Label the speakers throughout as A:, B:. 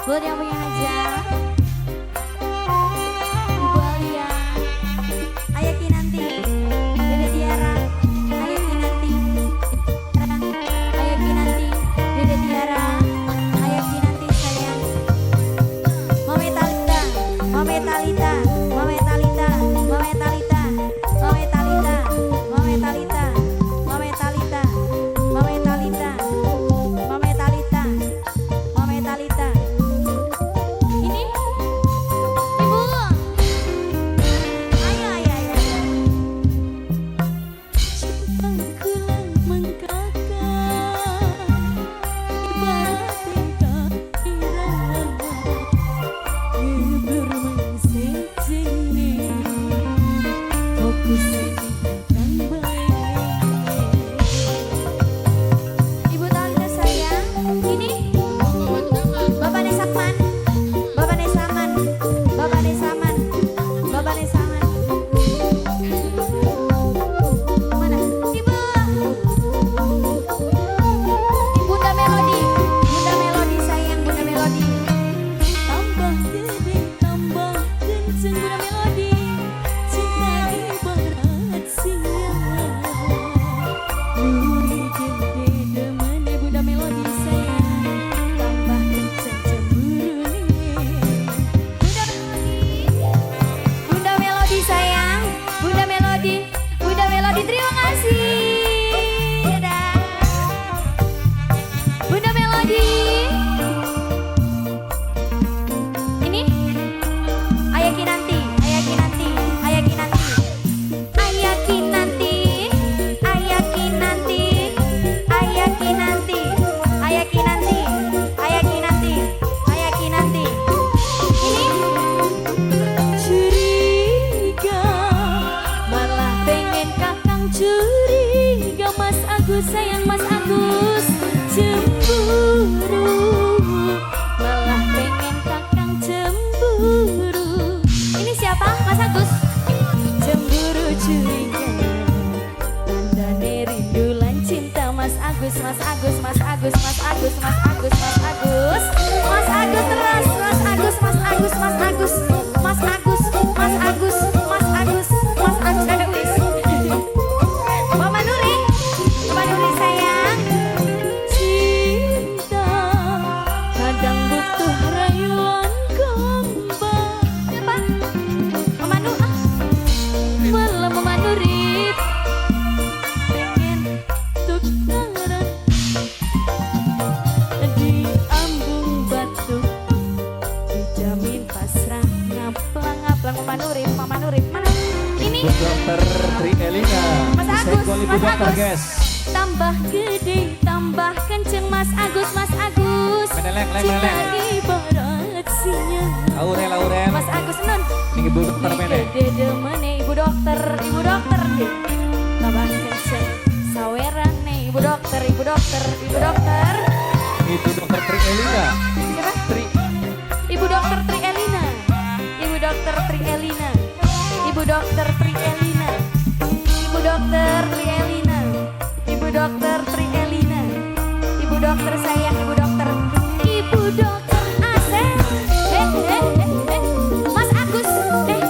A: Buat yang punya hajat, Ibu Alia, Ayah Kinanti, Dede Tiara, Ayah Kinanti, Ayah Kinanti, Dede Tiara, Ayah Kinanti sayang. Mame Talita, Mame Talita, Mame Talita, Mame Talita, Mame Talita, Mame Talita, Mame Talita, Mame Talita, Mame Talita, Mame Talita. Ini Ibu. Ayo, ayo, ayo, ayo.
B: Cintaku mengkakak ibarat kira ngeblur sejene fokus kakang bae.
A: Ibu Talita sayang. Ini Bapak Nesaman, Bapak Nesaman, Bapak Nesaman, Bapak Nesaman. Mana? Ibu. Bunda Melodi, Bunda Melodi sayang, Bunda Melodi.
B: Tambah gede tambah kenceng Bunda Melodi, cinta ibarat siang luwih gede demene Bunda Melodi sayang, tambah kenceng cemburune.
A: Bunda Melodi, Bunda Melodi sayang, Bunda Melodi, Bunda Melodi, terima kasih. Dadah. Bunda Melodi. Ini Ayah Kinanti, Ayah Kinanti, Ayah Kinanti. Ayah Kinanti, Ayah Kinanti, Ayah Kinanti, Ayah Kinanti, Ayah Kinanti, Ayah Kinanti. Ini
B: Curiga malah pengen kakang curiga, Mas Agus sayang, Mas Agus cemburu malah pengen kakang cemburu.
A: Ini siapa? Mas Agus.
B: Cemburu curiga tandane rindu lan cinta, Mas Agus, Mas Agus, Mas Agus, Mas Agus, Mas Agus, Mas Agus,
A: Mas Agus terus, Mas Agus, Mas Agus, Mas Agus, Mas Agus, Mas Agus, Mas Agus, Mas Agus ada wis. Mama Nuri, Mama Nuri sayang.
B: Cinta kadang butuh rayuan gombal.
A: Siapa? Mama Nu, ah.
B: Malam Mama Nuri pengen tukaran di ambung batu, dijamin pasrah ngaplang ngaplang.
A: Mama Nuri, Mama Nuri, mana? Ini
C: Ibu Dokter Tri Elina.
A: Mas Agus,
C: Senggol Ibu
A: Mas
C: Dokter
A: Agus.
C: Guys.
B: Tambah gede tambah kenceng, Mas Agus, Mas Agus,
C: Meneleng, leng,
B: cinta
C: meneleng.
B: Ibarat sinyal.
C: Aurel, Aurel.
B: Mas Agus nun.
C: Ini Ibu Dokter mene.
B: Gede demene ibu dokter, ibu dokter deh. Tambah kenceng saweran nih ibu dokter, ibu dokter, ibu dokter.
C: Ibu Dokter Tri Elina.
A: Siapa?
C: Tri.
B: Ibu dokter Tri Elina, Ibu dokter Tri Elina, Ibu dokter Tri Elina, Ibu dokter Tri Elina, Ibu dokter Tri Elina,
A: Ibu dokter sayang, Ibu dokter.
B: Ibu dokter Asep.
A: Eh, eh, eh, eh. Mas Agus, eh,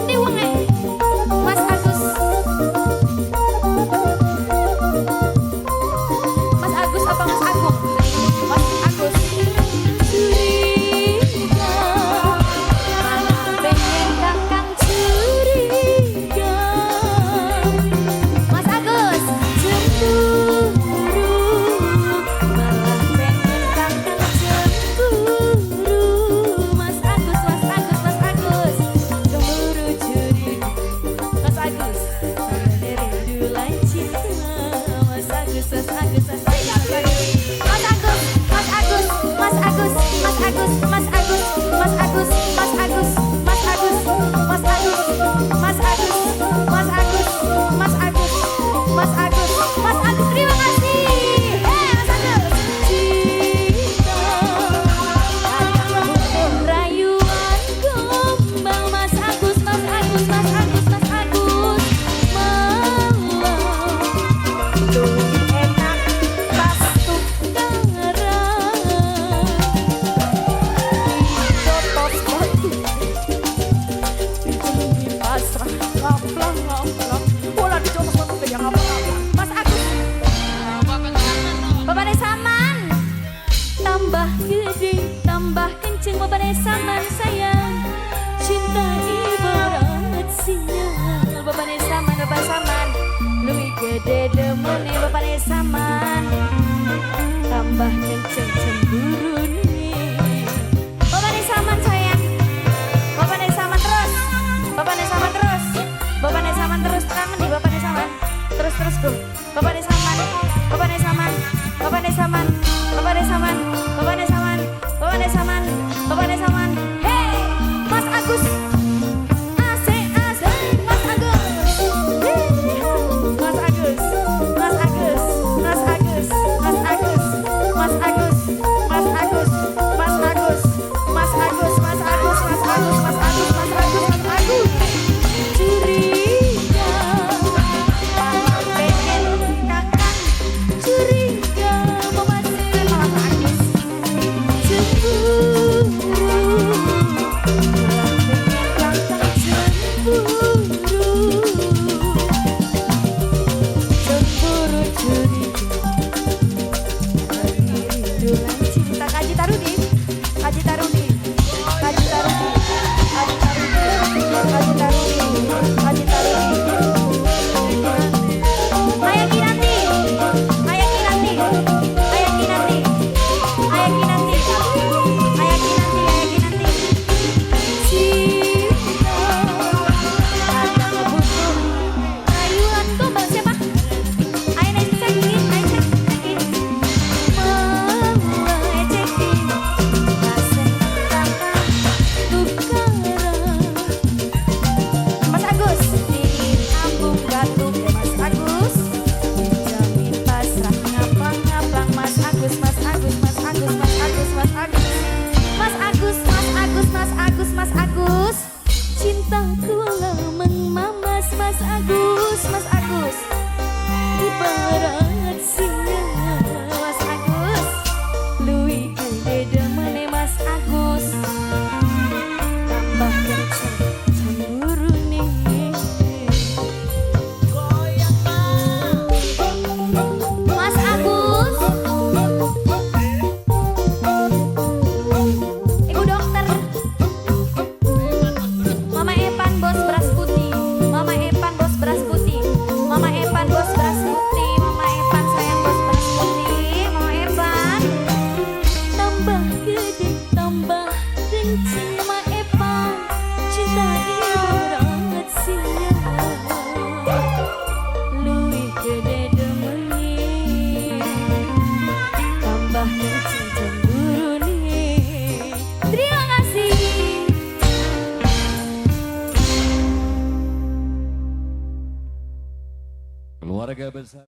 A: ini wong eh. Mas Agus. Mas Agus apa Mas Agung? Mas Agus.
B: Tambah gede, tambah kenceng babane saman sayang. Cinta ibarat sinyal babane saman, bapak saman. Luwih gede demene babane saman. Tambah kenceng cemburune. Babane saman sayang. Babane saman terus. Babane saman terus. Babane saman terus tangan di babane saman. Terus terus go. Babane saman. Babane saman. Babane saman. Babane saman. Babane saman. Babane saman. Babane saman. Hey, Mas Agus. Asik asik Mas Agus. Mas Agus. Mas Agus. Mas Agus. Mas Agus. Mas Agus. Mas Agus. Mas Agus. Mas Agus. Mas Agus. Mas Agus. Mas Agus. Mas Agus. Mas Agus. Curiga, pengen kakang. Curiga memasih Mas Agus. Cemburu, pengen kakang cemburu. Cemburu curiga, rindu lan cinta. Kaji Tarudi, Kaji Tarudi, Kaji Tarudi, Kaji Tarudi, Kaji Tarudi, Kaji Tarudi. Ayah Kinanti, Ayah Kinanti, Ayah Kinanti, Ayah Kinanti, Ayah Kinanti, Ayah Kinanti. Cinta kadang butuh rayuan. Gombal siapa? Ayo naik cekin, ayo cekin. Mama cekin, kasih kakak tukaran. Mas Agus di ambung batuk Mas Agus. Dijamin pasrah ngaplang-ngaplang Mas Agus, Mas Agus, Mas Agus, Mas Agus, Mas Agus. Mas Agus, Mas Agus, Mas Agus, Mas Agus. Cintaku lemeng mamas Mas Agus, Mas Agus. Ibarat sinyal Mas Agus. Luwih gede demene Mas Agus. Tambah kenceng cemburune. Mas Agus. Ibu dokter. Mama Epan bos beras putih. Mama Epan bos beras putih. Mama Epan bos beras putih. Mama Epan sayang bos beras putih. Mama Epan. Tambah gede, tambah kenceng Mama Epan. Cinta ibarat sinyal. Luwih gede demene. Tambah kenceng cemburune. Terima kasih.
C: Keluarga besar.